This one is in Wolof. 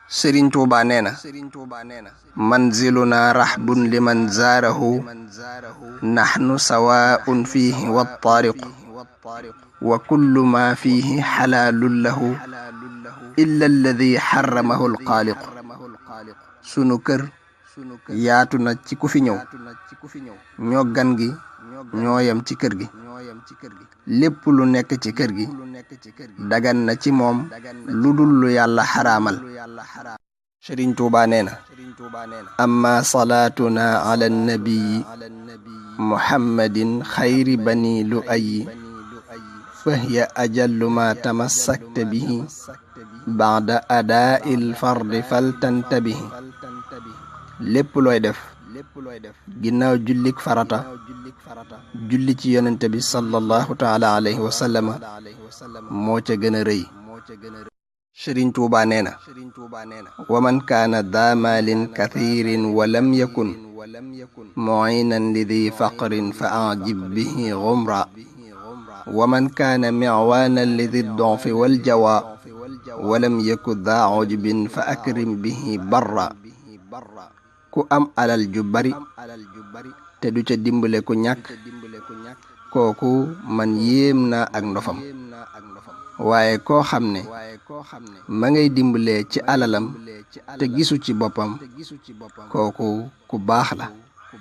Sëriñ Tuuba nee na manziluna rahbun liman zaarahu nahnu sawaa'un fiihi wattaariqu wa kullu ma fiihi xalaalun lahu illa alladi xaramahu alxaaliqu. sunu kër yaatu na ci ku fi ñëw, ñoo gan gi ñoo yem ci kër gi. lépp lu nekk ci kër gi dagan na ci moom lu dul lu yàlla xaraamal. Sëriñ Tuuba nee na amma salaatuna ala nabiyi muhammadin xayri bani lu ayi fahiya ajallu ma tamassakta bihi baada adaa'il fardi faltantabihi. lépp looy def ginnaaw jullik farata julli ci yonente bi sallallahu taala alayhi wa sallama moo ca gën a rëy. Sëriñ Tuuba nee na wa man kaana daa maalin kathirin wa lam yakun mu'inan li di faqrin fa ajib bihi ghumra wa man kaana mi'wanan li di donfi wal jawa wa lam yakun daa ujbin fa akrim bihi barra. ku am alal ju bari te du ca dimbale ku ñàkk kooku man yéem naa ak ndofam. waaye koo xam ne ma ngay dimbalee ci alalam te gisu ci boppam kooku ku baax la.